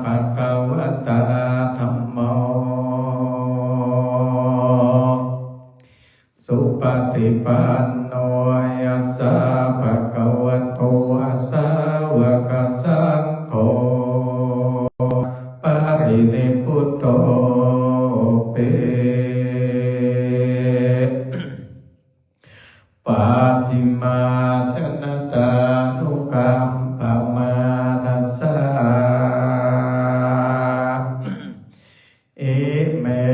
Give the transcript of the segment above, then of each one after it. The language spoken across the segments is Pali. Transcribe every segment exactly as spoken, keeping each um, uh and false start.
bhagavatā dhammo, supaṭipanno yassa bhagavato sāvakasaṅgho, parinibbutto pe pacchimājanatānukampamānasā, ime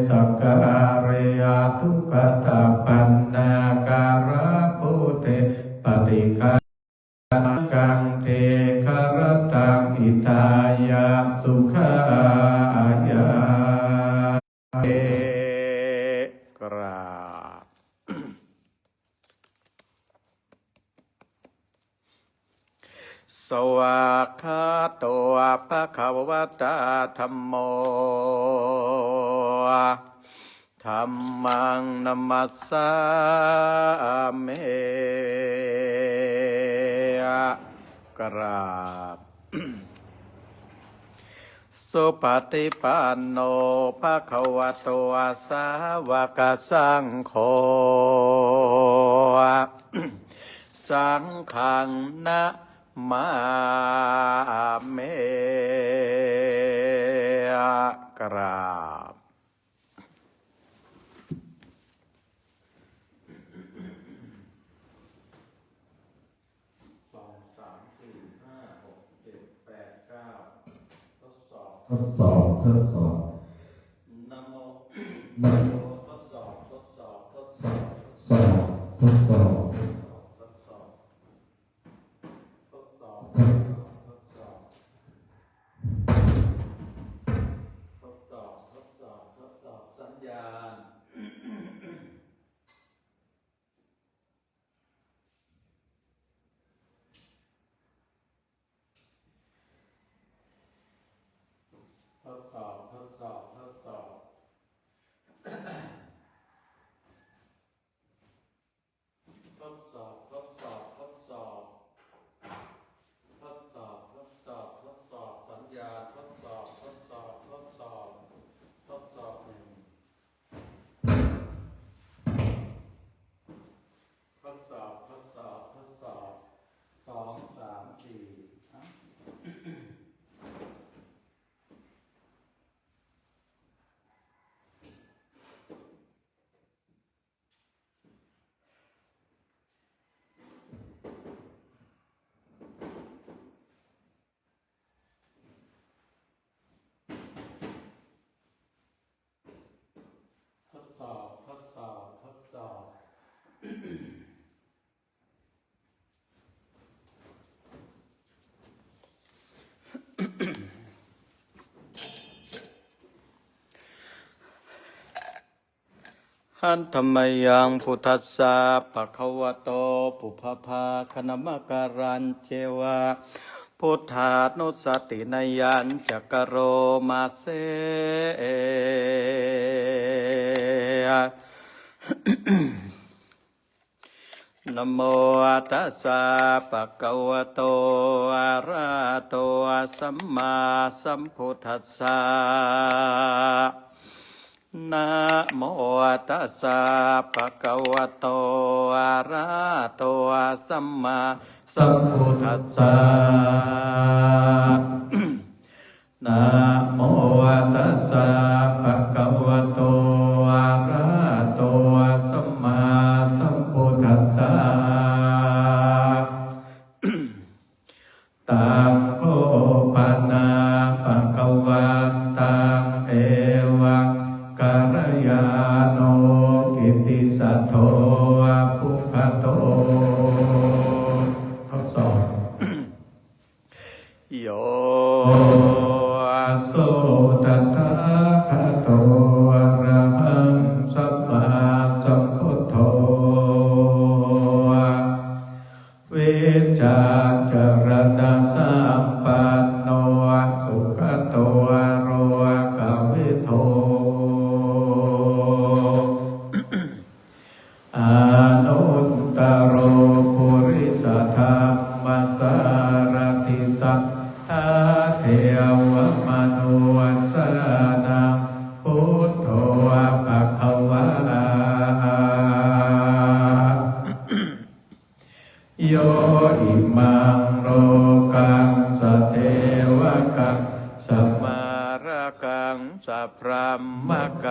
sakkāre adugaṭṭhapaṇṇākārabhūte paṭiggaṇhā, kaṅkhe karattaṃ hitāya sukhāya. กราบ Svākkhāto bhagavatā dhammo, dhammaṃ namassāmi. กราบ Supaṭipanno bhagavato sāvakasaṅgho, saṅghaṃ namāmi. กราบ สอง สาม สี่ ห้า หก เจ็ด แปด เก้า ทดสอบ ทดสอบ ทดสอบ นะโม นะโม ทดสอบ ทดสอบ ทดสอบ ทดสอบ ทดสอบ ทดสอบ ทดสอบ ทดสอบ ทดสอบ ทดสอบ ทดสอบ ทดสอบ สัญญาณ ทดสอบ ทดสอบ ทดสอบ ทดสอบ ทดสอบ ทดสอบ ทดสอบ ทดสอบ ทดสอบ สัญญาณ ทดสอบ ทดสอบ ทดสอบ ทดสอบ หนึ่ง ทดสอบ ทดสอบ ทดสอบ สอง สาม สี่ อ่ะ ทดสอบ ทดสอบ ทดสอบ Handa mayaṃ buddhassa bhagavato pubbabhāganamakārañceva buddhānussatinayañca karoma se. Namo tassa bhagavato arahato sammāsambuddhassa. Namo tassa bhagavato arahato sammāsambuddhassa. Namo tassa bhagavato arahato sammāsambuddhassa. Taṃ kho pana bhagavantaṃ evaṃ kalyāṇo kittisaddo abhuggato. ทดสอบ Yo so tathāgato arahaṃ sammāsambuddho vijjācaraṇasampanno sugato lokavidū anuttaro purisadammasārathi satthā deva samārakaṃ sabrahmakaṃ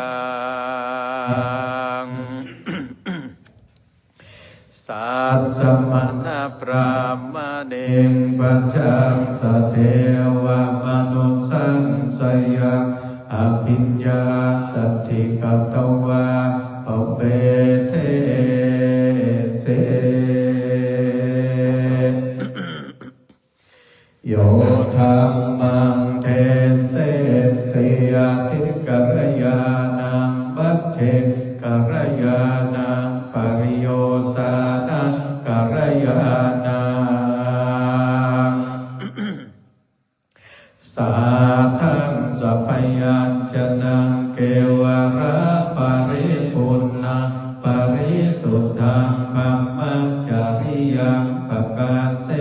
sassamaṇabrāhmaṇiṃ pajaṃ sadevamanussasāya abhiññāsaddhi katvā pavedesi. Yo dhammaṃ desesi ādi kalyāṇaṃ majjhe kalyāṇaṃ pariyosāna kalyāṇaṃ sātthaṃ sabyañjanaṃ kevalaparipuṇṇaṃ parisuddhaṃ brahmacariyaṃ pakāsesi.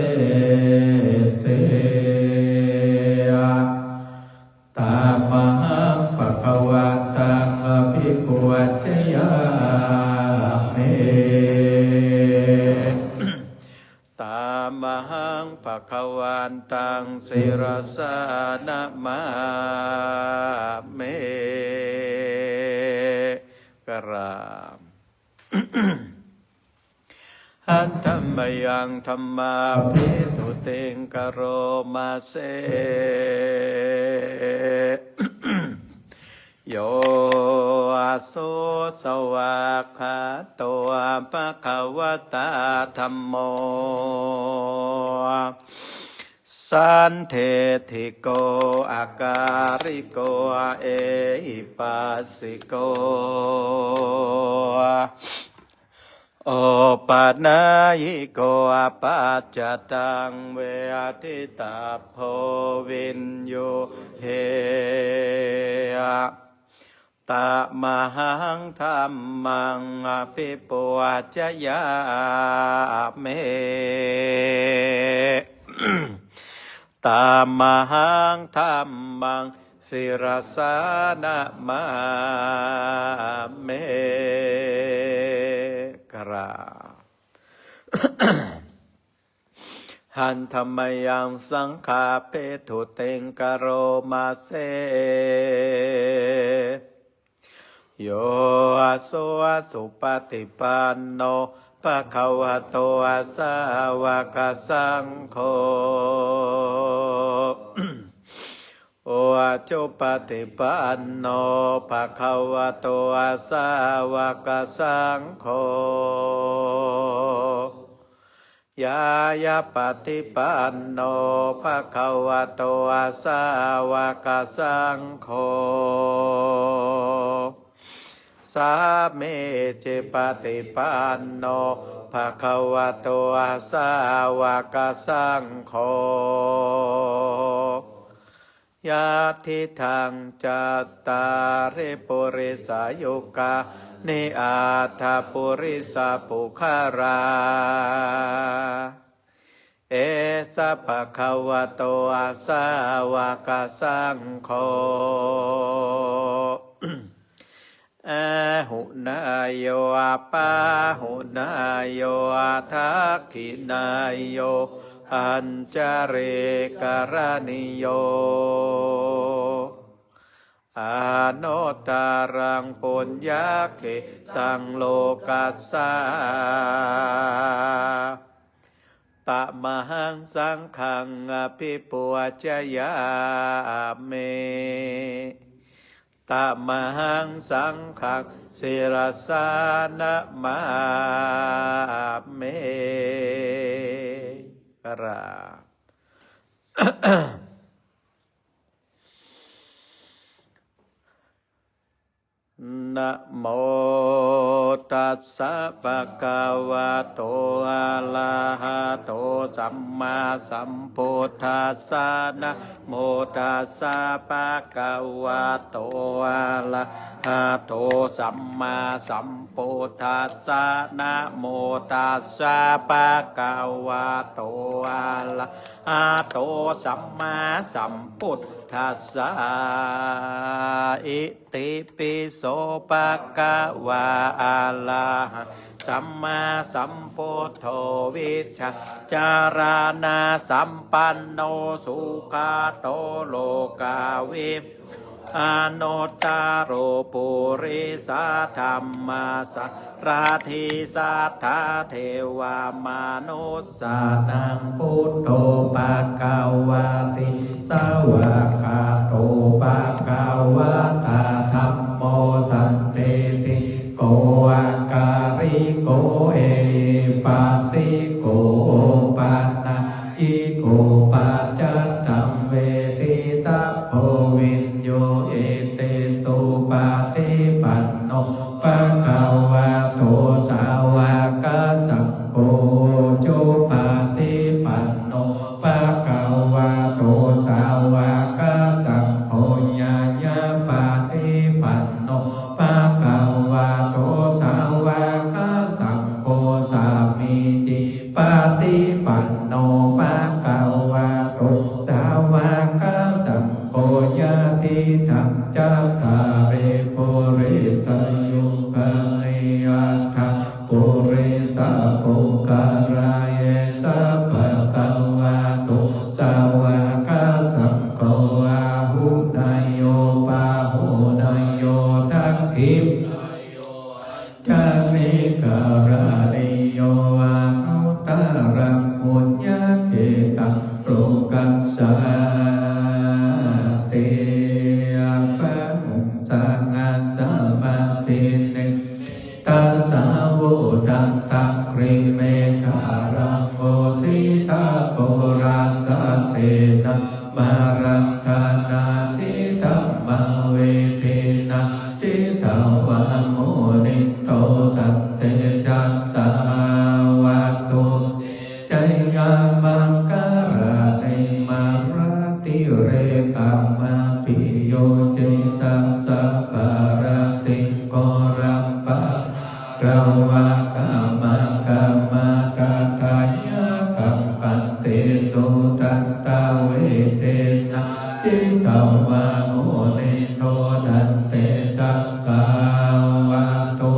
Tamahaṃ bhagavantaṃ abhipūjayāmi. Tamahaṃ bhagavantaṃ sirasā namāmi. กราบ Handa mayaṃ dhammābhidhutiṃ karoma se. Yo aso svākkhāto bhagavatā dhammo sandiṭṭhiko akāliko ehipassiko opanayiko paccattaṃ veditabbo viññūhīti. Tamahaṃ dhammaṃ abhipūjayāmi. Tamahaṃ dhammaṃ sirasā namāmi. กราบ Handa mayaṃ saṅghābhidhutiṃ karoma se. Yo aso supaṭipanno bhagavato sāvakasaṅgho, ujupaṭipanno bhagavato sāvakasaṅgho, ñāyapaṭipanno bhagavato sāvakasaṅgho, sāmīcipaṭipanno bhagavato sāvakasaṅgho, yadidaṃ cattāri purisayugāni aṭṭha purisapuggalā, esa bhagavato sāvakasaṅgho, āhuneyyo pāhuneyyo dakkhiṇeyyo añjalikaraṇīyo, anuttaraṃ puññakkhettaṃ lokassā. Tamahaṃ saṅghaṃ abhipūjayāmi. Tamahaṃ saṅghaṃ sirasā namāmi. กราบ Namo tassa bhagavato arahato sammāsambuddhassa. Namo tassa bhagavato arahato sammāsambuddhassa. Namo tassa bhagavato arahato sammāsambuddhassa. Itipi so bhagavā arahaṃ sammāsambuddho vijjācaraṇasampanno sugato lokavidū anuttaro purisadammasārathi satthā devamanussānaṃ buddho bhagavāti. Svākkhāto bhagavatā dhammo sandiṭṭhiko akāliko ehipassiko opanayiko paccattaṃ veditabbo viññūhīti. Supaṭipanno bhagavato sāvakasaṅgho, ujupaṭipanno bhagavato sāvakasaṅgho, ñāyapaṭipanno bhagavato sāvakasaṅgho, sāmīcipaṭipanno bhagavato sāvakasaṅgho, yadidaṃ cattāri purisayugāni aṭṭha purisapuggalā, esa bhagavato sāvakasaṅgho, āhuneyyo pāhuneyyo dakkhiṇeyyo añjalikaraṇīyo anuttaraṃ puññakkhettaṃ lokassāti. Bāhuṃ sahassamabhinimmitasāvudhantaṃ grīmekhalaṃ uditaghorasasenamāraṃ dānādidhammavidhinā jitavā munindo tantejasā bhavatu te jayamaṅgalāni. Mārātirekamabhiyujjhitasabbarattiṃ ghorampa rāvakamakkhamathaddhayakkhaṃ khantīsudantavidhinā jitavā munindo tantejasā bhavatu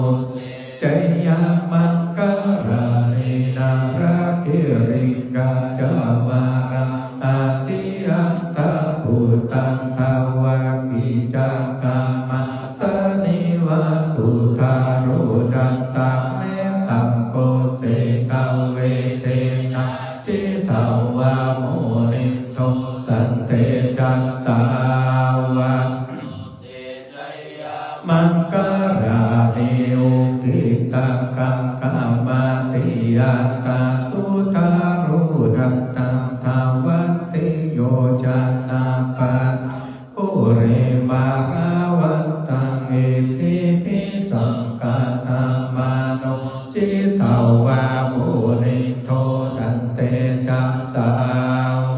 te jayamaṅgalāni. Nāḷāgiriṃ gajavaraṃ atimattabhūtaṃ dāvaggicakkamasanīva sudāruṇantaṃ mettambusekavidhinā jitavā munindo tantejasā bhavatu te jayamaṅgalāni. Ukkhittakhaggamatihatthasudāruṇantaṃ dhāvantiyojanapathaṅgulimālavantaṃ iddhībhisaṅkhatamano jitavā munindo tantejasā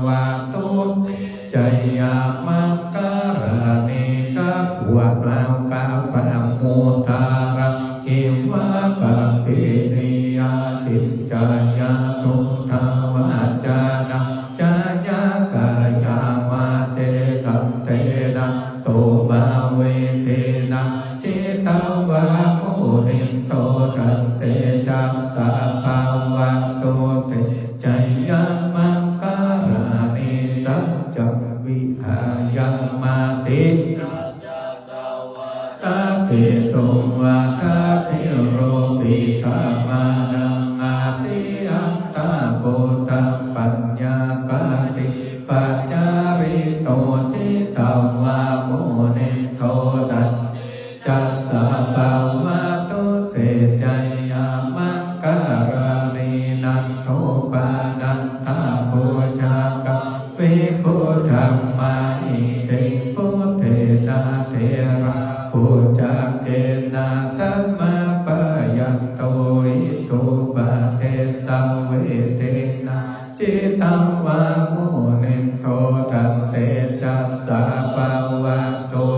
bhavatu te jayamaṅgalāni. Katvāna kaṭṭhamudaraṃ iva gabbhinīyā ciñcāya duṭṭhavacanaṃ janakāyamajjhe santena somavidhinā jitavā munindo tantejasā bhavatu te jayamaṅgalāni. Saccaṃ vihāya matisaccakavādaketuṃ vādābhiropitamanaṃ atiandhabhūtaṃ paññāpadīpajalito jitavā munindo tantejasā bhavatu te jayamaṅgalāni. Nandopanandabhujagaṃ vibudhaṃ mahiddhiṃ puttena therabhujagena damāpayanto iddhūpadesavidhinā jitavā munindo tantejasā bhavatu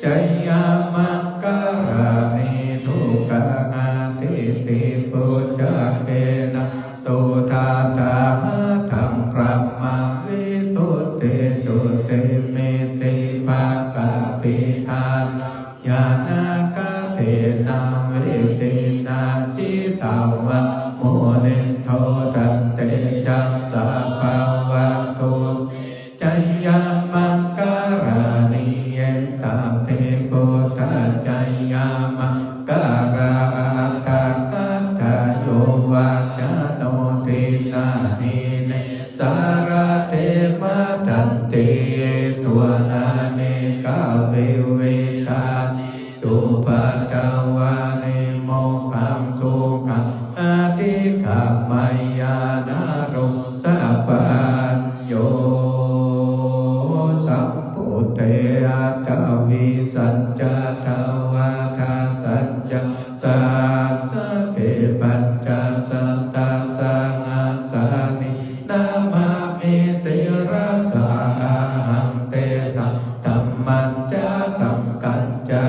jayamaṅgalāni. Duggāhadiṭṭhibhujagena sudaṭṭhahatthaṃ brahmaṃ visuddhijutimiddhibakābhidhānaṃ ñāṇāgadena vidhi patvāni mokkhaṃ sukhaṃ adhigameyya naro sapañño. Sambuddhe aṭṭhavīsañca dvādasañca sahassake pañcasatasahassāni namāmi sirasā ahaṃ. Tesaṃ dhammañca saṅghañca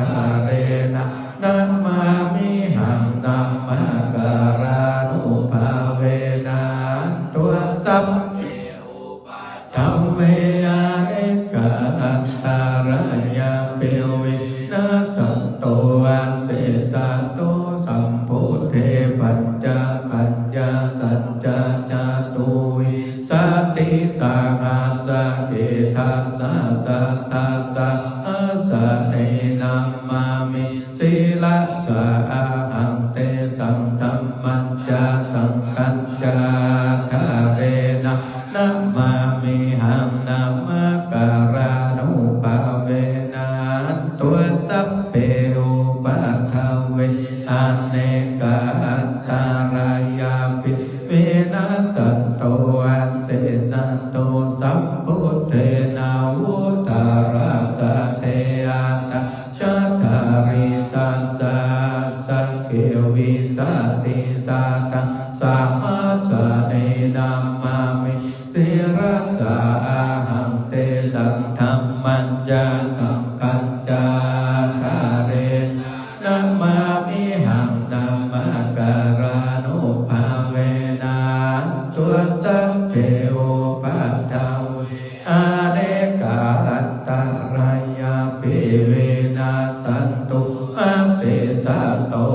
ādarena namāmihaṃ. Namakkārānubhāvena hantvā sabbe upaddave anekā antarāyāpi vinassantu asesato. Sambuddhe pañcapaññāsañca catuvīsatisahassake dasasatasahassāni namāmi sirasā ahaṃ. Tesaṃ dhammañca saṅghañca ādarena namāmihaṃ. Namakkārānubhāvena hantvā sabbe upaddave anekā antarāyāpi vinassantu asesato. Sambuddhe navuttarasate aṭṭhacattāḷīsasahassake vīsatisatasahassāni namāmi sirasā ahaṃ. Tesaṃ dhammañca saṅghañca ādarena namāmihaṃ. Namakkārānubhāvena hantvā sabbe upaddave anekā antarāyāpi vinassantu asesato.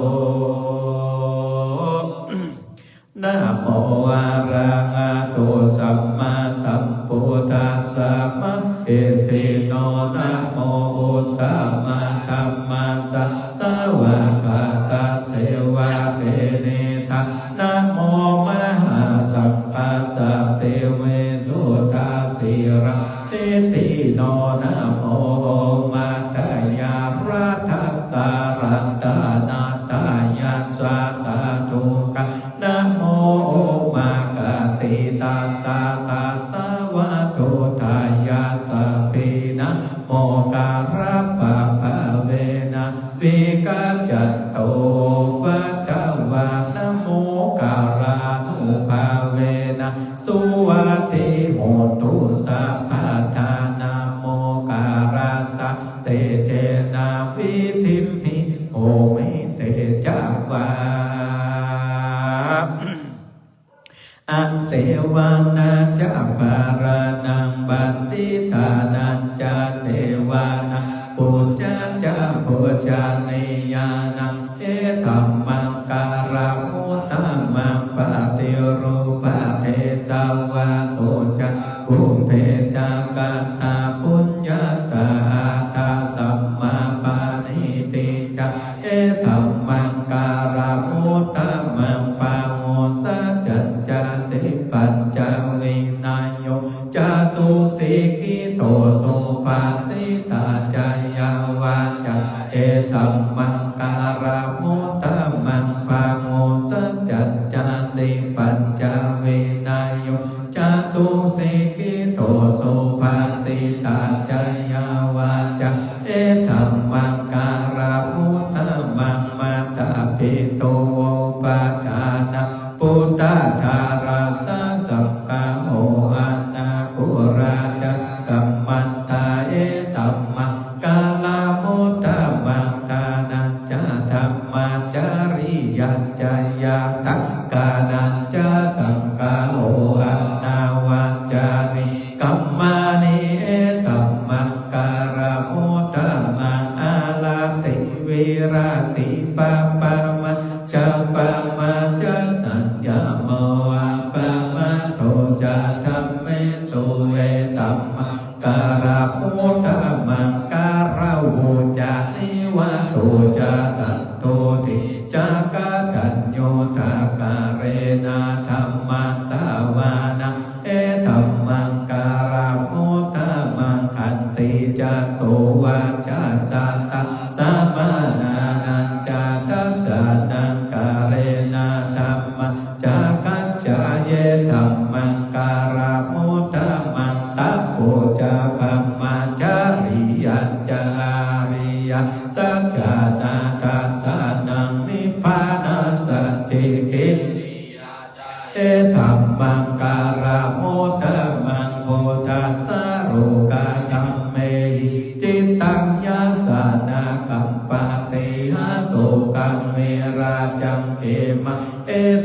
Namo arahato sammāsambuddhassa mahesino. Namo uttamadhammassa svākkhātasseva tenidha. Namo mahāsaṅghassāpi visuddhasīladiṭṭhino. Namo omātyāraddhassa ratanattayassa sādhukaṃ. Namo omakātītassa tassa vatthuttayassapi. Namokārappabhāvena vigacchantu upaddavā. Namokārānubhāvena suvatthi hotu sabbadā. Namokārassa tejena vidhimhi homi tejavā. Asevanā ca bālānaṃ paṇḍitānañca sevanā, pūjā ca pūjanīyānaṃ etammaṃ kāramuttamaṃ. Paṭirūpadesavāso ca pubbe ca katapuññatā, attasammāpaṇidhi ca etammaṃ kāramuttamaṃ. Bāhusaccañca sippañca vinayo ca susikkhito, subhāsitā ca yā vācā etammaṃ kāramuttamaṃ. Bāhusaccañca sippañca vinayo ca susikkhito, subhāsitā ca yā vācā etammaṃ kāramuttamaṃ. Mātāpitu upaṭṭhānaṃ puttadārassa saṅgaho, anākulā ca kammantā etammaṃ kāramuttamaṃ. Dānañca dhammacariyā ca ñātakānañca saṅgaho, anavajjāni kammāni etammaṃ kāramuttamaṃ. Āratī viratī pāpā majjapānā ca saññamo, appamādo ca dhammesu etammaṃ kāramuttamaṃ. Gāravo ca nivāto ca santuṭṭhī ca kataññutā, kālena dhammassavanaṃ etammaṃ kāramuttamaṃ. Khan Paṭicca sovācassattaṃ samaṇānañca dassanaṃ kālena dhammaṃ sakaccaye. Dhammaṃ kālamo dhammaṃ tapo ca brahmacariyañca ariyasaccāna dassanaṃ nibbānasacchikiriyā ca. Dhammaṃ kālamo dhammaṃ phuṭṭhassa lokadhammehi cittaṃ yassa na kampati asokaṃ virajaṃ khemaṃ.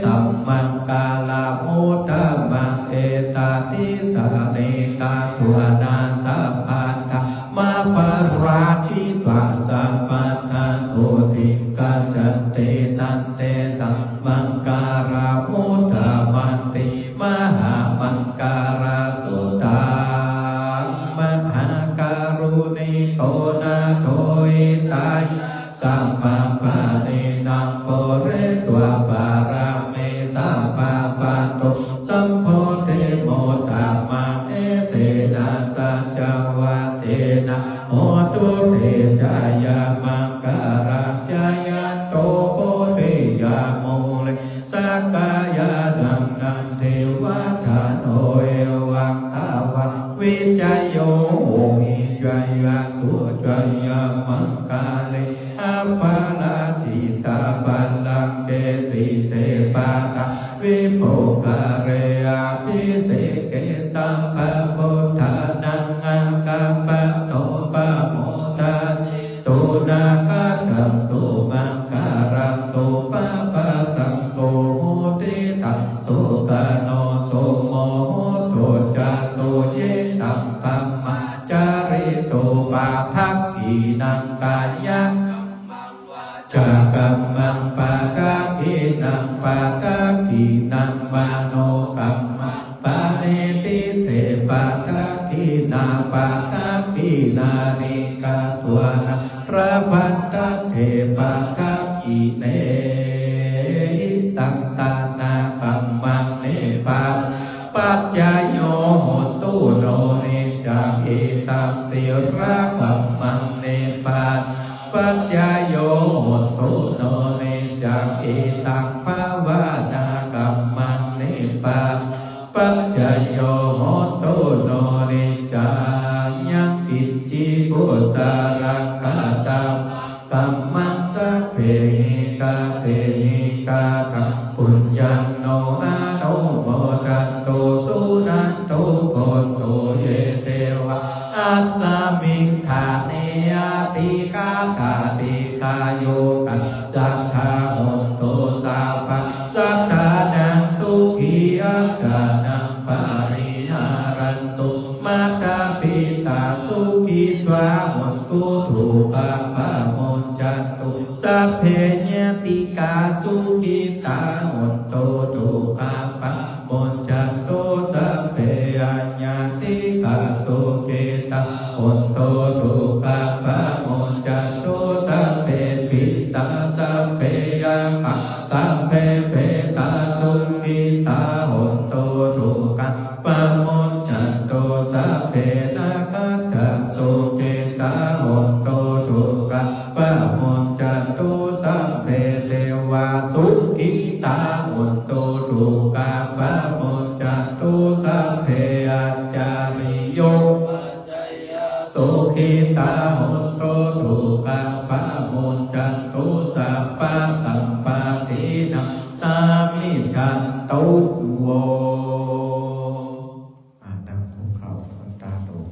Dhammaṃ kālamo dhammaṃ ettādisāni katvāna sabbatthamaparājitā sabbattha sotthiṃ gacchanti. Taṃ tesaṃ maṅgalamuddesanti mahāmaṅgalasuttaṃ. Mahākāruṇiko nātho hitāya sabbapāṇinaṃ pūretvā pāramī sabbā patto sambodhimuttamaṃ. Etena saccavajjena hotu te jayamaṅgalaṃ. Jayanto bodhiyā mūle sakyānaṃ nandivaḍḍhano evaṃ tvaṃ vijayo hohi jayassu jayamaṅgale. Aparājitapallaṅke sīse paṭhavipokkhare abhiseke sabbabuddhānaṃ aggappatto pamodati. Sunakkhattaṃ sumaṅgalaṃ supabhātaṃ suhuṭṭhitaṃ sukhaṇo sumuhutto ca suyiṭṭhaṃ brahmacārisu. Padakkhiṇaṃ kāyakammaṃ vācākammaṃ padakkhiṇaṃ padakkhiṇaṃ manokammaṃ paṇidhī te padakkhiṇā padakkhiṇāni katvāna labhantatthe padakkhiṇe. Idaṃ dānakammaṃ nibbānapaccayo hotu no niccaṃ idaṃ sīlakammaṃ nibbānapaccayo hotu no niccaṃ idaṃ bhāvanākammaṃ nibbāna paccayo hotu no niccaṃ. Yaṅkiñci kusalaṃ katamaṃ kammaṃ sabbehi katehi kataṃ puññaṃ no anumodantu suṇantu bhonto ye devā asmiṃ ṭhāne adhigatā dīghāyukā sadā hontu sabbasattānaṃ sukhī attānaṃ pariharantu. Mātā pitā sukhitā hontu dukkhā pamuñcantu sabbe ñātikā sukhitā hontu dukkhā pamuñcantu sabbe aññātikā sukhitā hontu dukkhā pamuñcantu sabbe pisā sabbe yakkhā sabbe petā sukhitā hontu dukkhā pamuñcantu sabbe nakkhattā sukhitā hontu dukkhā pamuñcantu sabbe devā sukhitā hontu dukkhā pamuñcantu sabbe ācariyū sukhitā hontu dukkhā pamuñcantu sabbasampattīnaṃ samijjhantu. อ่ะ นั่งคุกเข่า หลับตาลง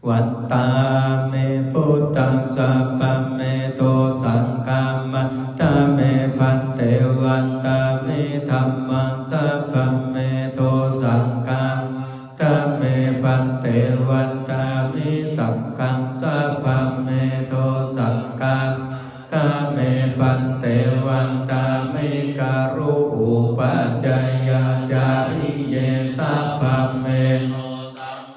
Vandāmi buddhaṃ sabbaṃ me dosaṃ khamatha me bhante. Vandāmi dhammaṃ sabbaṃ me dosaṃ khamatha me bhante. Vandāmi saṅghaṃ sabbaṃ me dosaṃ khamatha me bhante. Vandāmi guruupajjhāyācariye sabbaṃ me dosaṃ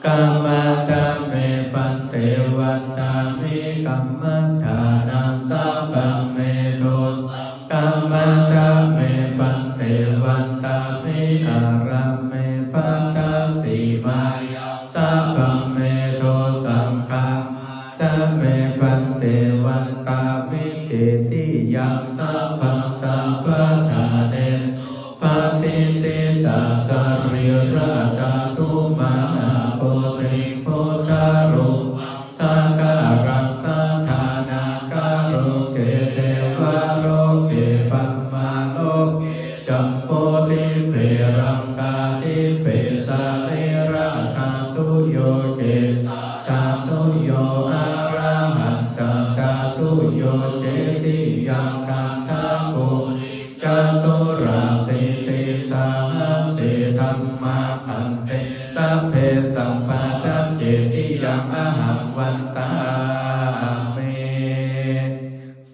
khamatha me bhante. Vandāmi kammaṭṭhānaṃ sabbaṃ me dosaṃ Khamatha me bhante, vandāmi ārāme bhadasīmāyaṃ, sabbaṃ me dosaṃ khamatha me bhante, vandāmi cetiyaṃ, sabbaṃ sabbaṭṭhāne supatiṭṭhitā, sārīrikadhātuṃ mahābodhiṃ buddharūpaṃ sakalaṃ sadā nāgaloke devaloke brahmaloke jambudīpe laṅkādīpe sarīradhātuyo cetadhātuyo arahattadhātuyo cetiyaṃ gandhapuri caturāsītisahassi dhammabhante sabbe sabbadha cetiyaṃ ahaṃ vandāmi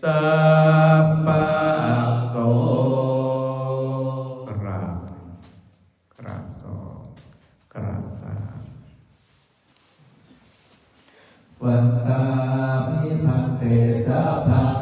sabbaso. กราบ กราบสอง กราบสาม Vandāmi bhante sabbaṃ